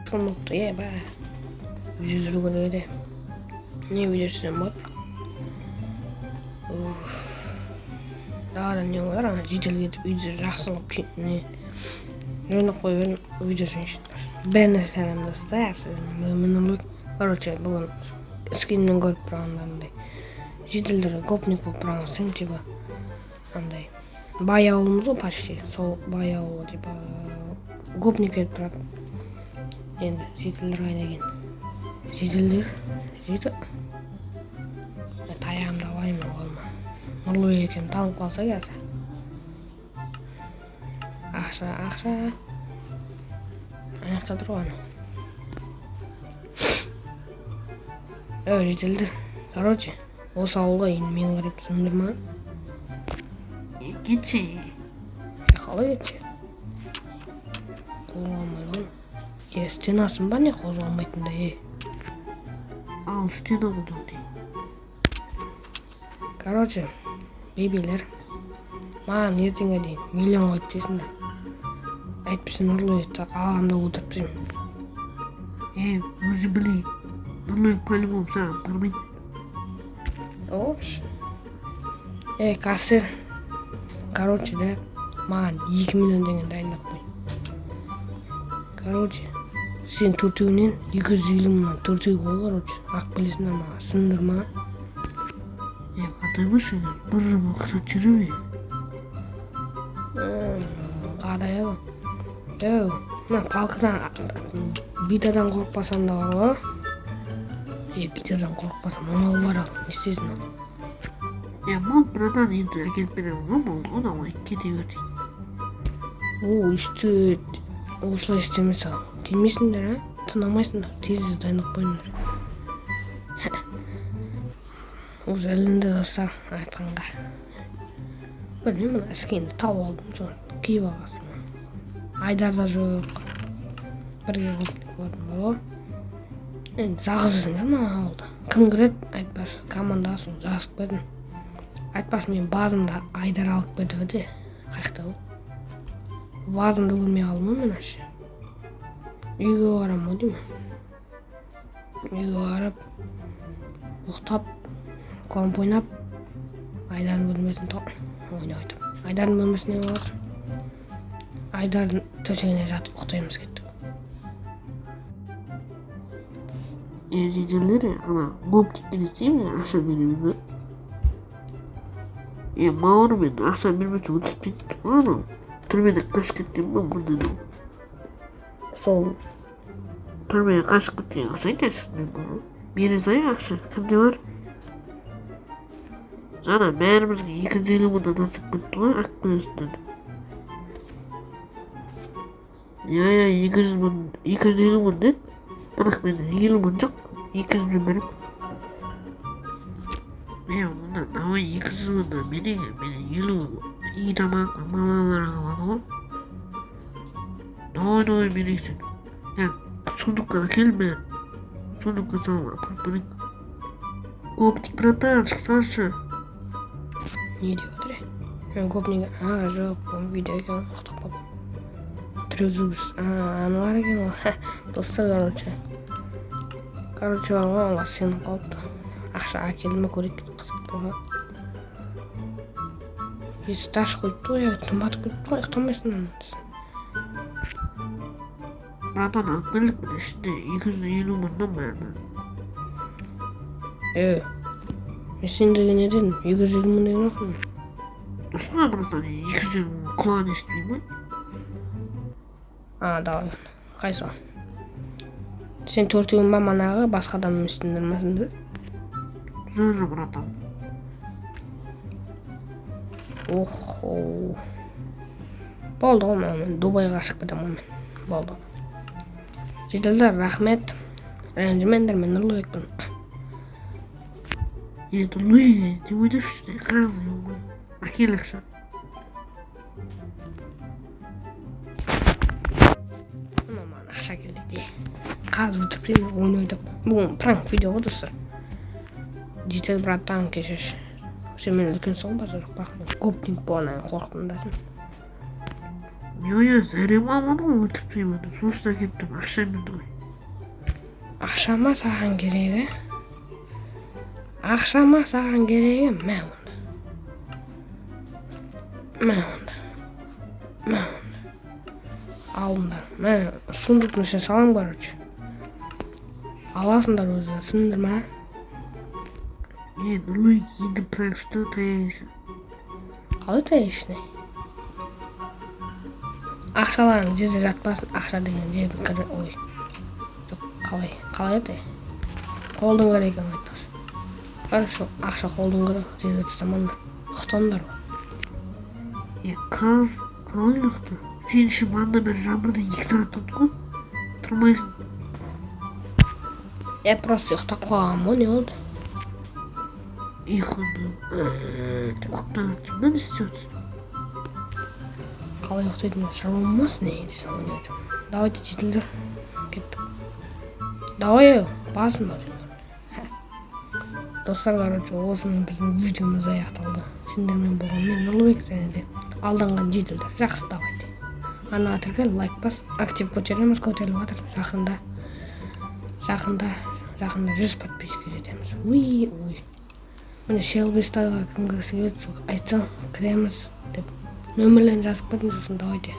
Кім болыпты? Е, ба. Видео түсіру керек еді. Не видео түсірсем болады? Уф. Далада не бар? Ана жедел кетіп, үйді жақсылап не жөндеп қоя бердім, видео түсірейінші. Бәріне сәлем, достар. Сіздермен мен, Нұрлыбек. Короче, бүгін скиннен көріп тұрғандарындай, жительдер гопник болып тұрған істеймін, типа андай бай ауылымыз ғой, почти сол бай ауылы, типа гопник келіп тұрады. Енді жительдер қайда екен? Жительдер, житель, таяғымды алайын мен қолыма. Нұрлыбек екеумін танып қалса қазір. Ақша, ақша ана жақта тұр ғой, анау. Ей, жительдер, короче, осы ауылға енді мен қарап түсіндір ма? Кетші. Қалай кетші? Қозғалмайды ғой. Е, стенасын ба, не қозғалмайтындай, е? Ал стена ғой. Короче, бейбилер, маған ертеңге дейін миллион қойып тастайсыңдар, әйтпесе Нұрлыбекті аламын да өлтіріп тастаймын. Е, өзі білейін. Нұрлыбек по-любому саған бармайды. Ош. Ей, кассир, короче, да, маған 2 миллион теңге дайындап қой. Короче, сен төртеуінен 250 мыңнан төртеу ғой, короче, алып келесіңдер маған, түсіндір ма? Е, қатаймашы, бір жыл ұқсат жүре. Қадай ғой. Еу, мына палкадан, битадан қорықпасам да бар ғой. Е, битадан қорықпасам, мынау бар ал, не істейсің ал? Е, мол, братан, енді әкеліп беремін ғой, болды ғой, давай, кете бер. О, өйстіп осылай істемесе ал келмейсіңдер, а тыңдамайсыңдар, тез тез дайындап қойыңдар. Уже ілінді, достар, айтқанға. Білмеймін, мына скинді тауып алдым, соны киіп алғансың. Айдар да жоқ, бірге гопник болатын бар ғой. Енді жалғыз өзім жүрмін ауылда. Кім кіреді, айтпашы, командасын жазып кеттім. Айтпашы, мен базымды Айдар алып кетіп еді. Қай жақта ол? Базымды көрмей қалдым ғой мен вообще. Үйге барамын ғой деймін. Үйге барып, ұйықтап, комп ойнап, Айдардың бөлмесін ойнап айтамын. Айдардың бөлмесіне не болып жатыр? Айдардың төсегіне жатып ұйықтаймыз, кеттік. Е, жительдер, ана гопникке не істеймін, ақша беремін ба? Е, бауырым, енді ақша бермесе өлтіріп кетті ғой анау. Түрмеден қашып кеткен ба бірдеңе. Сол. Түрмеден қашып кеткен ұқсайды шынымен бар. Бере салайық ақша, кімде бар? Жаңа бәрімізге 250 мыңнан тастап кетті ғой, алып келесіңдер. Иә, иә, 200 мың, 250 мың деді. Бірақ менде 50 мың жоқ, 200 мың беремін. Е, онда давай 200 мыңнан берейін, мен 50 мың үй тамақ балалар алады ғой. Давай, давай, берейік сен. Так, сундукқа әкел бәрін. Сундукқа салып апарып берейік. Гопник, братан, шықсаңшы. Не деп отыр, е? Мен гопник, а, жоқ, бұл видео екен, ұйықтап қалыппын. Трезубец, а, аналар екен ғой. Достар, короче. Короче, бар ғой, олар сеніп қалыпты. Ақша әкелді ме, көрейік, қызық болған. Есікті ашып қойыпты ғой, түн батып кетіпті ғой, ұйықтамайсыңдар ма десем. Братан, алып келдік, міне, ішінде 250 мыңнан бәрі. Е, мен сендерге не дедім? 250 мың деген жоқпын. Дұрыс қой, братан, 250 мың құлағын естімей ма? А, давай. Қайсы? Сен төртеуің ба манағы, басқа адам емессіңдер ма сендер? Жоқ, жоқ, братан. Охо. Болды ғой, мен Дубайға қашып кетемін ғой мен. Болды. Жительдер, рахмет. Ренжімеңдер, мен Нұрлыбекпін. Е, Нұрлыбек, не ойлайсың? Қарыз ғой. Әкел ақша. Мына маған ақша әкел дейді. Қазір өлтіріп тастаймын, ойын ойнап. Бүгін пранк видео ғой, достар. Житель, братан, кешірші. Сен менен үлкенсің ғой, базар жоқ, бірақ мен гопник болғаннан кейін қорықтым да сен. Иә, иә, зәрем алмады ғой, өлтіріп тастаймын деп. Сол үшін әкеліп тұрмын, ақша берді ғой. Ақша ма саған керегі? Ақша ма саған керегі? Мә онда, мә онда, мә онда, алыңдар. Мә, сундуктың ішіне саламын. Короче, аласыңдар өздерің, түсіндіңдер ма? Е, Нұрлыбек, енді пранк ұста, таяқ. Қалай таяқ ішіне? Ақшаларың жерде жатпасын. Ақша деген жердің кірі. Ой, жоқ, қалай, қалай еді? Қолдың кірі екен айтпақшы. Короче, ақша қолдың кірі, жерге тастамаңдар. Ұйықтаңдар. Е, қаз қалай ұйықты? Сен үшін бағанадан бері жаңбырда 2 сағат тұрдық қой, тұрмайсың. Е, просто ұйықтап қалғанмын ғой, не болды? Ұйқыңды деп ұйықтап жатырсың ба, не істеп жатырсың? Қалай ұйықтайтын шаруам болмасын, не дейсің ғой, не айтамын. Давайте, жетілдер, кеттік. Давай, басыңдар. Достар, короче, осымен біздің видеомыз аяқталды. Сендермен болған мен, Нұрлыбек, және де алданған жительдер. Жақсы, давайте, ана тіркел, лайк бас, актив көтереміз, көтеріліп жатыр. Жақында, жақында, жақында 100 подписчикке жетеміз. Уи, уи, міне, Шелби Стайлға кім кіргісі келеді, сол айтсаң, кіреміз деп нөмірлерін жазып кетіңіз. Сосын давайте.